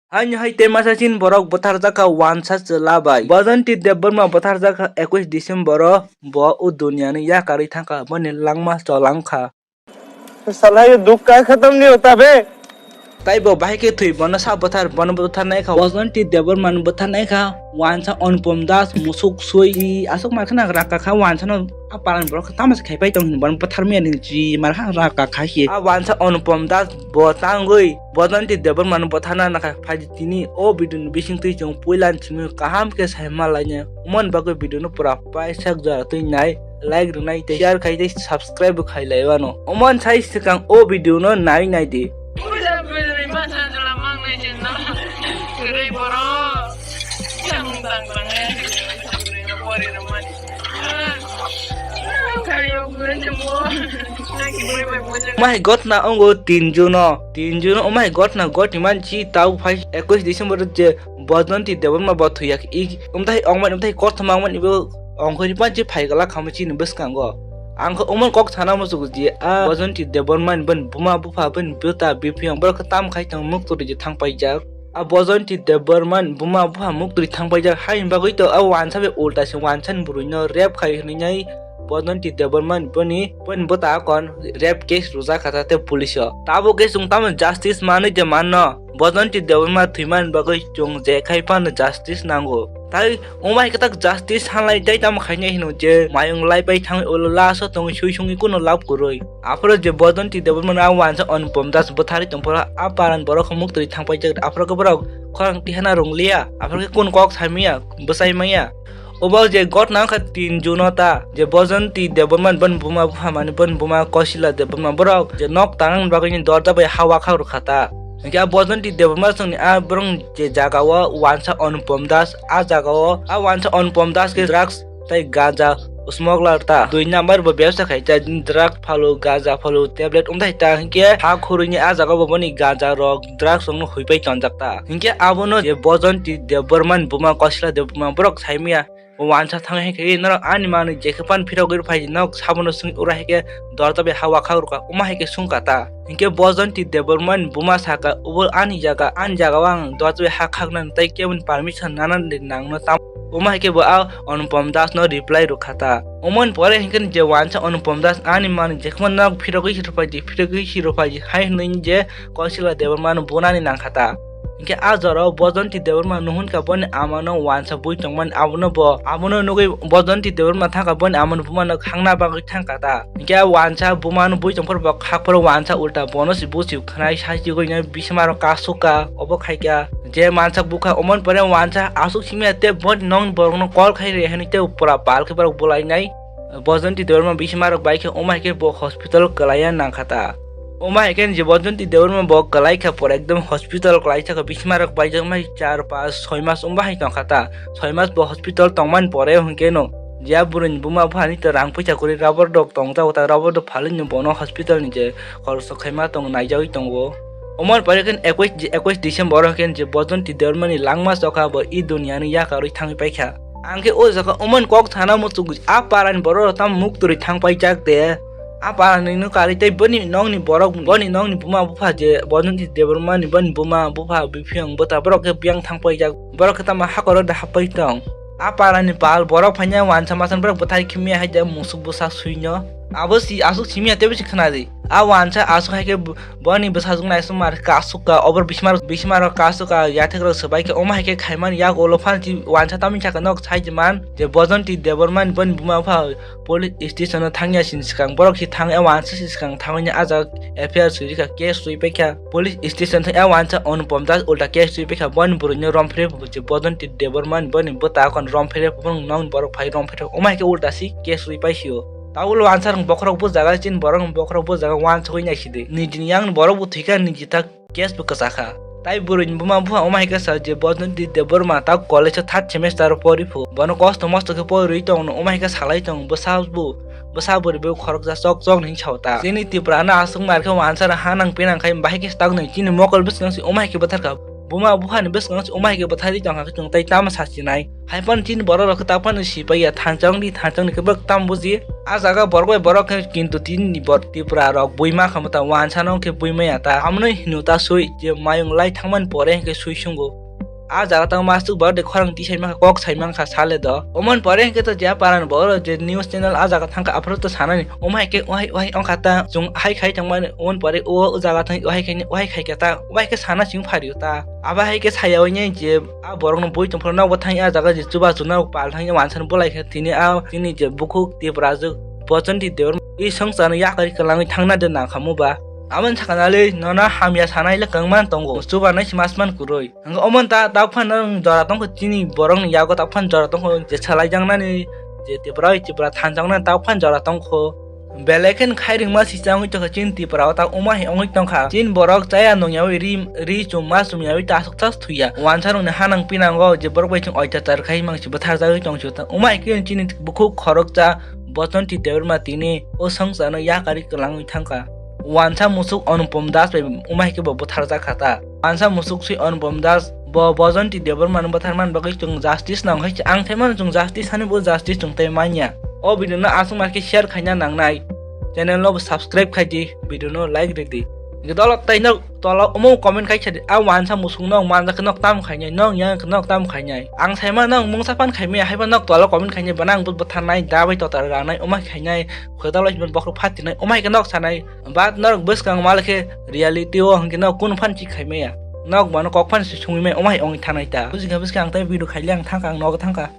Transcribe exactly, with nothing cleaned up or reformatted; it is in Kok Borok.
Haino hai tei masa chini borok bwtharjak kha wansa chwla bai. Bajanti Debbarma bwtharjak kha ekush December o, bo o duniani yakarwi thang kha, boni langma cholang kha. साला ये दुख का खत्म नहीं होता बे। Tai bo bahai khe thwi, bono sa bwthar, bono bwtharnai kha. Bajanti Debbarma no bwtharnai kha wansa Anupam Das, musuk sui, aswk ma khna raka kha wansa no. A paran borok khe tamo se khai pai tong hin, bono bwtharmaya ni chi mar kha raka kha hi. A wansa Anupam Das bo tangwi Bajanti Debbarma no bwtharna nakha. Phai di tini o video ni bising twi chwng puila ni simi kaham khe sai ma lainai. Umon bagwi video no pura pai sak jora twi nai, like rwnai tei share khai tei subscribe bo khai lai wano. Umon sai swkang o video no nai nai di. Puila bwrwi ma sajla mang nai je no. Kwrwi borok. Yang tang tang nai. Pori rwmani. Omo hai gotna ongo tin June o. Tin June o omo hai gotna goti manchi tau phai ekush December je Bajanti Debbarma bo thwiya khe i, omthai ongmani, omthai kothoma ongmani bo ongkhorwi manchi phai gala khamwi chini bwskango. Ang khe omo kok sana muchungo je a Bajanti Debbarma ni bini buma bupha bini bwta biphiang borok khe tam khai tong muk twi je thang paijak. A Bajanti Debbarma ni buma bupha muk twi thang paijak hai bagwi to a wansa bai ulta se wansa ni bwrwi no rape khai hwnwi nai Bajanti Debbarma ni bini, bini bwta kon rape case rwjak kha ta tei police o. Tabuk khe chwng tamo justice manwi de manno. Bajanti Debbarma thwimani bagwi chwng je khai phano justice nango. Tai omo hai khe tak justice hanlai tei tamo khainai hino je mayung lai pai thangwi ulo last o tongwi sui sungwi kuno lab kwrwi. Aphuru je Bajanti Debbarma no a wansa Anupam Das bwtharwi tongphuru a paran borok muk twi thang paijak. Aphuru khe borok khorang tihana rwngliya. Aphuru khe kun kok samya, bwsai maya. Obo je gotna wngkha tin June o ta, je Bajanti Debbarma ni bini buma bupha mani bini buma Kausila Debbarma borok je nok tangnani bagwi ni dorja bai ha wakhak rwkha ta. Hinkhe a Bajanti Debbarma chwngni a borok je jaga o wansa Anupam Das, a jaga o a wansa Anupam Das khe drugs tei ganja smuggler ta. Dui number bo bebsa khai ta, drug phalo, ganja phalo, tablet wngthai ta. Hinkhe ha khurui ni a jaga bo boni ganja rok, drugs rok no huipai tonjak ta. Hinkhe abono je Bajanti Debbarma ni buma Kausila Debbarma borok saimaya. Wansa thang hai khe norok ani manwi jekhe pan phirogwi rw phai di, nok sabono swngwi ura hai khe dorta bai ha wakhak rwkha, omo hai khe swngkha ta. Hinkhe Bajanti Debbarma ni buma sakha, obo ani jaga, ani jaga o ang dorta bai ha khaknani tei keboni permission nanani nangno tam, omo hai khe bo a Anupam Das no reply rwkha ta. Omoni pore hinkhe je wansa Anupam Das ani manwi jekhe nok phirogwi rw phai di, phirogwi rw phai di hai hwnwi je Kausila Debbarma no bunani nangkha ta. Hinkhe a jorao Bajanti Debbarma nuhun kha boni amano wansa bui tongmani, abono bo, abono nugui Bajanti Debbarma thangkha boni amano bumano khangna bagwi thangkha ta. Hinkhe a wansa bumano bui tongphuru bo khakphuru wansa ulta bono se busi khwnai saichigwi no bisimaro kasukha, obo khaikha je mansa bukha, omoni pore wansa aswk simiya tei boni nokni borokno call khai rw hinwi tei pura pal khe borok bulainai. Bajanti Debbarma bisimaro bai khe omo hai khe bo hospital kwlaiya nangkha ta. Omo hai khe je Bajanti Debbarma bo kwlai kha pore ekdom hospital kwlai thaka bisimaro bai jakmai char pas soi mas wngba hai tongkha ta. Soi mas bo hospital tongmani pore hinkhe no je a bwrwini buma buphani to rang puisa kwrwi rubber dok tongjago ta, rubber dok phalwi no bono hospital ni je khoroksa khaima tong naijagwi tongo. Omoni pore khe ekush, ekush December o khe je Bajanti Debbarma ni langma chokha bo i duniani yakarwi thangwi paikha. Ang khe o jaga omoni kok sana muchungo a parani borok rok tamo muk twi thang paijak de. A parani no karwi tei boni nokni borok, boni nokni buma bupha je Bajanti Debbarma ni boni buma bupha biphiyang bwta borok khe biyang thang paijak. Borok khe tamo hakoro da happai tong. A parani pal borok phaina wansa masa borok bwthai khimya hai de musuk bwsa suino. Abo si aswk simya teibo si khna di. A wansa aswk hai khe bo-, boni bwsajwk naisuk mar khe aswk ka, obor bisimar, bisimar kaswk ka, yathek rok swbai khe omo hai khe khaimani yak ulo phano chi wansa tamni saka nok sai di man je Bajanti Debbarma ni boni buma bupha police station o thangya sini swkang borok si thang e wansa si swkang thangwi a jaga F I R swi rikha, case swi paikha police station thang e wansa Anupam Das ulta case swi paikha boni bwrwi no rom phre je Bajanti Debbarma ni boni bwta kon rom phre phung nong borok phai rom phre omo hai khe ulta si case swi paisio. Taulo answer bokhorok bo jaga chin borok bokhorok bo jaga wansugwi naisidi. Nijini yang borok bo thwikha niji tak case bo kwchakha. Tai bwrwini buma bupha omo hai khe sa je Bajanti Debbarma ta college o third semester o pori phu. Bono kosto mosto khe pori tong no omo hai khe salai tong bwsa bo bwsa bwrwi bo khoroksa chok chok ni sao ta. Chini Tripura no aswk mar khe wansara ha nang pinang khai bahai khe tak nai chini mokol bwswk si omo hai khe bwtharkha. Buma buphani bwskango se wngma hai khe bwtharwi tongkha khe chwng tei tamo sachinai. Hai phano chini borok rok khe ta phano sipaiya thansa wngdi, thansa wngdi khe bwk tamo buji. A jaga borok bai borok khe kintu chini bor Tripura rok buima kha mwta wansa no khe buimaya ta. Amwnwi hino ta sui je mayung lai thangmani pore hwnkhe sui sungo. A jaga tang masuk borok de khorang tisai mankha, kok sai mankha sale do. Omon pore hwnkhe to je a parani borok je news channel a jaga thangkha aphuru to sanani. Omhai khe ohai ohai wngkha ta chwng hai khai tongmani omon pore o jaga thang ohai khai ohai khai khe ta. Ohai khe sana sing phario ta. Abo hai khe saya oinai je a borokno bui tongphuru nogo thang a jaga je chuba chuna pal thang wansa no bolai khe tini a tini je bukhuk Tripura juk Bochonti Debbarma i songchano yakari kwlangwi thangna de nangkhamu ba. Aboni sakha nalwi nono hamya sanai le kwngman tongo. Chubanai se masman kwrwi. Hwnkhe omo ta, ta phano jora tongkho chini borokni yago ta phano jora tongkho je salaijaknani je Tripura oi Tripura thanjaknani ta phano jora tongkho. Belai kheno khairingma sisa wngwi tongkha chini Tripura o ta wngma hai wngwi tongkha. Chini borok chaya nungyawi ri, ri chumma chumyawi ta aswk ta thuya. Wansa rokni hanang pinango je borok bai chwng oitachar khai mangsi bwtharjagwi tongsi ta wngma hai khe chini bukhuk khoroksa Bochonti Debbarma tini o songchano yakari kwlangwi thangkha. Wansa musuk Anupam Das bai wngma hai khe bo bwtharjak kha ta. Wansa musuk si Anupam Das bo Bochonti Debbarma no bwtharmani bagwi chwng justice nang hai ang thaimano chwng justice hani bo justice chwng tei manya. O video no aswk ma khe share khaina nangnai. Channel no bo subscribe khai di, video no like rw di. Hwnkhe dolo tei no tola omo comment khai sadi a wansa musuk no manjak khe nok tam khainai, nok yang khe nok tam khainai. Ang saima nok mungsa pan khaimaya haiba nok tola comment khainai bana ang bwtharnai da bai total ranai omo khainai. Khwdalo himan bokhorok phatinai, omai khe nok sanai, but norok bwskang mal khe reality o hwnkhe nok kunu phan chik khai maya. Nok bano kok phan se sungwi mai, omai ongwi thanai ta. Bujikha bwskang ang tai video khaile ang thangkha, ang nogo thangkha.